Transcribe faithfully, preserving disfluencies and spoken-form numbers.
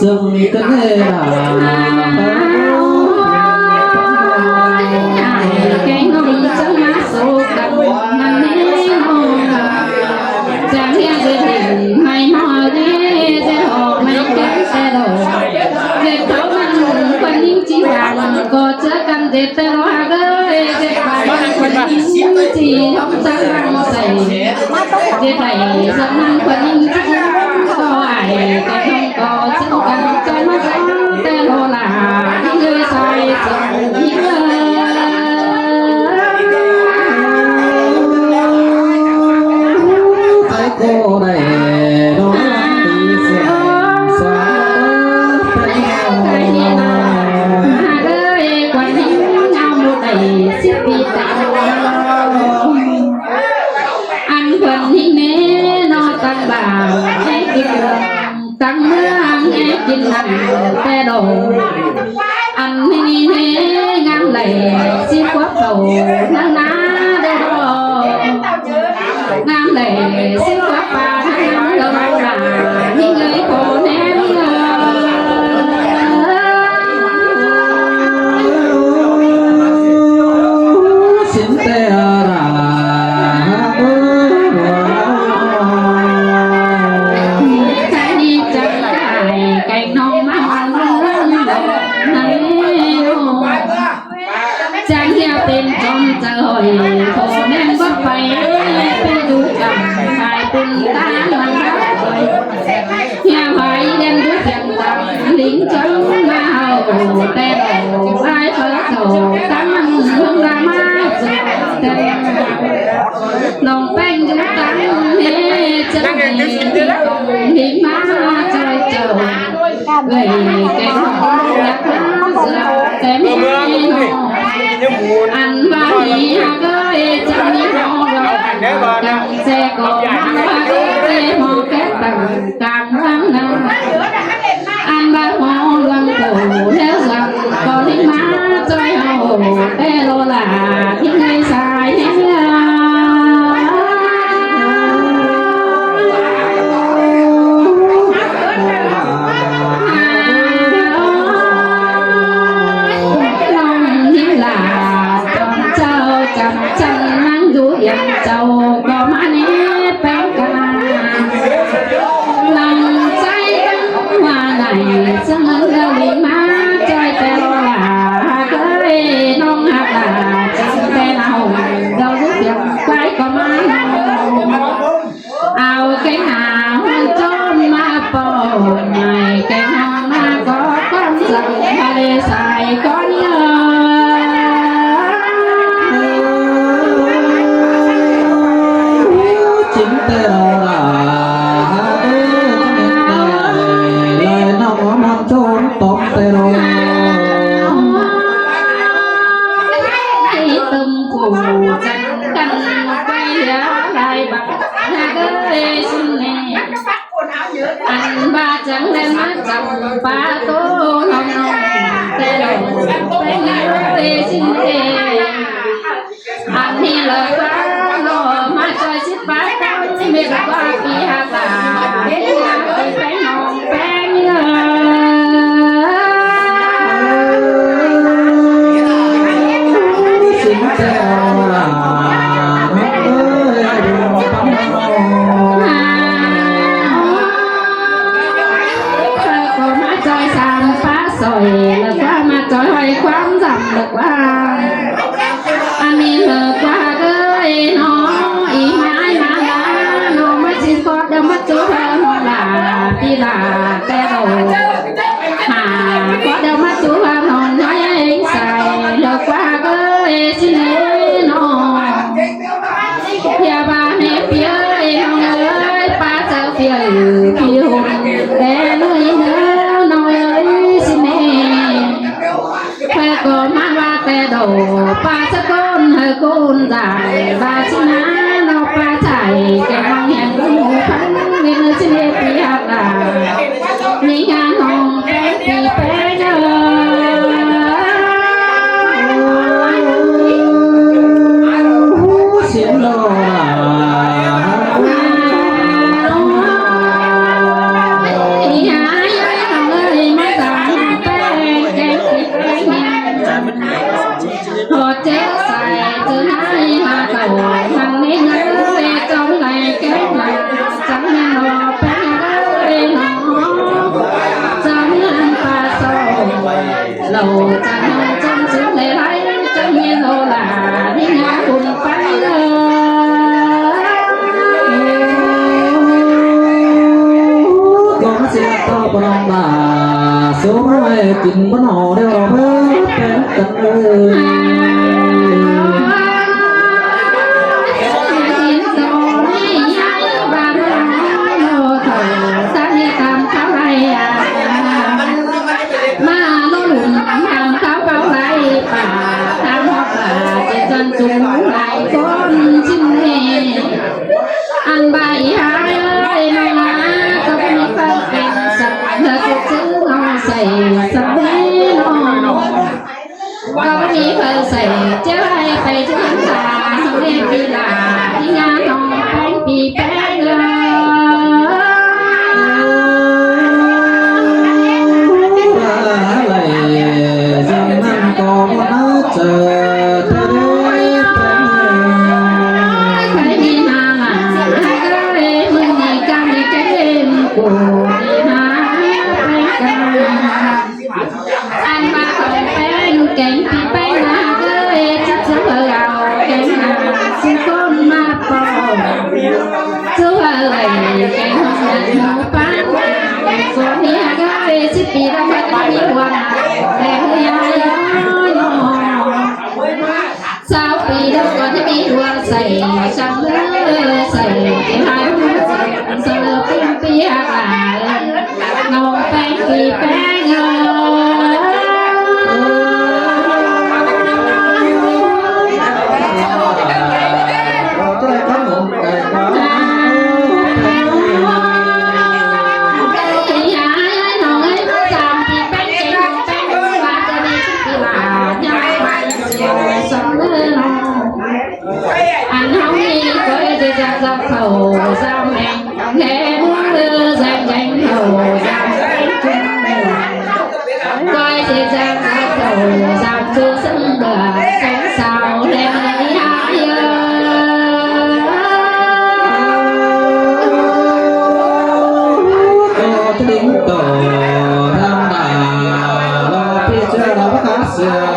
Dơng cơn ê đả. Ăn khuôn hính nế nó tăng bảo hãy kịp tăng mưa hãy kịp nặng tê đồ. Ăn hính nế ngắm đảy xíp quắp khẩu nắng ná đê đồ. Ngắm đảy xíp quắp bà nắng đô bà hính lưới khổ ném. Xin tê ra. Cái đi chẳng ai cánh nó mong mong mong mong. Chàng hia tên chọn chợ hội, khổ nên vấp phải, phải đủ cảm, phải cùng ta lắng. Hia phải đen đuối phiền tặng, lính chống ma hậu, tê đổ, ai phở khẩu, tăng hương ra ma, lòng peng dũng tăng, hê, chân hê, hê, hê, ma, trời, trời. Ăn ba hí hak ơi, chăm hí ho gao. Căng xe có măng ba ơi, mò két tặng căng măng nà. Ăn ba ho luang cổ, héo dặm có lính má, trôi hậu, tê lô là, hí người sai, hí người. Lòng hí là, con cháu chăm chăm nắng dú hiền cháu, có má né bén cả. Lòng cháy đắng hoa này, sương ấn gao lý má, trôi tê lô là, hak ơi, nông hak là, chăm tê nào, gao dú hiền, quái có má nông. Ao kéng hà hôn chốn ma pô, mai kéng hà ma có con dòng, mai sai con nhớ. Chính tê là, lời nó có mong chốn tóm tê rồi. Tâm phủ chẳng căn quay lá lai bạc. Ăn ba chắng lên má chắng ba tô hồng hồng. Tê lô, tê lô, tê xin tê. Ăn hi lơ ba lô, má choi sít ba tô, mê ba pi ha ta. Tê lô, tê lô, tê lô. Xin tê lô. Có má choi sám pá sỏi, lơ ꞌquá má choi hỏi quán dặm lơ ꞌquá. Ăn mi lơ ꞌquá ơi nó, ý mái má má, nó má xin có đâm má chú thơ nó là, đi là tê đồ. Hả, có đâm má chú thơ nó nói anh sai, lơ ꞌquá ơi xin ơi nó. Hia ba nê pia ơi, nông ơi, ba chớ pia ơi, pia hùng, té nuôi nơ, nông ơi, xin nê. Phe có má ba té đổ, ba chớ con, hơi con dài, ba xin ná, nó ba chảy, cái mong hiền cũng mù phấn, nên nó xin nê pia hạt là. Ni ha hong pe pi pe na. Xin lô la. Siết tó bơ̆n ꞌnọng ꞌva, số ꞌmơi kin bơ̆n ꞌnọ ꞌlẹo ꞌva ꞌpéng căn ới. ꞌMá ꞌlố lủn hăm kháo báu lai pả, tham họp pả, ꞌchớ ꞌchọn chúng lai ꞌcốn ꞌchim ꞌnị. Ăn ꞌva ꞌhại ới, ꞌnọng ꞌnạ, ꞌcọ ꞌmí phaư pên sắp ꞌhọt ꞌchư ꞌchư ꞌnọng sai sắp ꞌdệt ꞌnọ. ꞌCọ ꞌmí phaư sai ꞌchớ ꞌhại pay ꞌchư ꞌhắn ta, sắp ꞌdệt ꞌpi ꞌla, ꞌti ꞌnhá ꞌnọng ꞌpéng ꞌpi ꞌpéng ới. Ăn ꞌva khảu ꞌpéng keng ꞌpi ꞌpéng ꞌnớ ới, ꞌchí ꞌchư ꞌva au keng ꞌnớ ꞌchư ꞌcốn ꞌmá ꞌpo. ꞌChư ꞌva ới keng ꞌhọt ꞌnặn hảư ꞌpắn. ꞌCốn ꞌnị ꞌnớ ới, ꞌchí ꞌpi ꞌlẹo ꞌva ꞌmí ꞌhuôm, ꞌlẹo ꞌhứ ꞌnhá ꞌnọ. Sáu ꞌpi ꞌlẹo ꞌcọ ꞌmí ꞌhuôm sai, sắp ꞌlới sai, ꞌchí ꞌhại ꞌhuôm sai, sắp ꞌlới ꞌpéng ꞌpi ꞌhặc ꞌlạ. ꞌNọng ꞌpéng ꞌpi ꞌpéng ới. Ăn ꞌháu ꞌnị ꞌcọ ꞌchí ꞌchạk dạp khảu dạp ꞌmeng, ꞌlẹo ꞌmưa dạp ꞌdệt khảu dạp ꞌmeng ꞌcọ ꞌchí ꞌchạk dạp khảu dạp ꞌchu sưng bươn sưng sao ꞌlẹo ꞌnị ꞌhại ới. ꞌCọ ꞌchí ꞌlính tổ tham đả lo ꞌpi ꞌchớ lo bác khá sửa.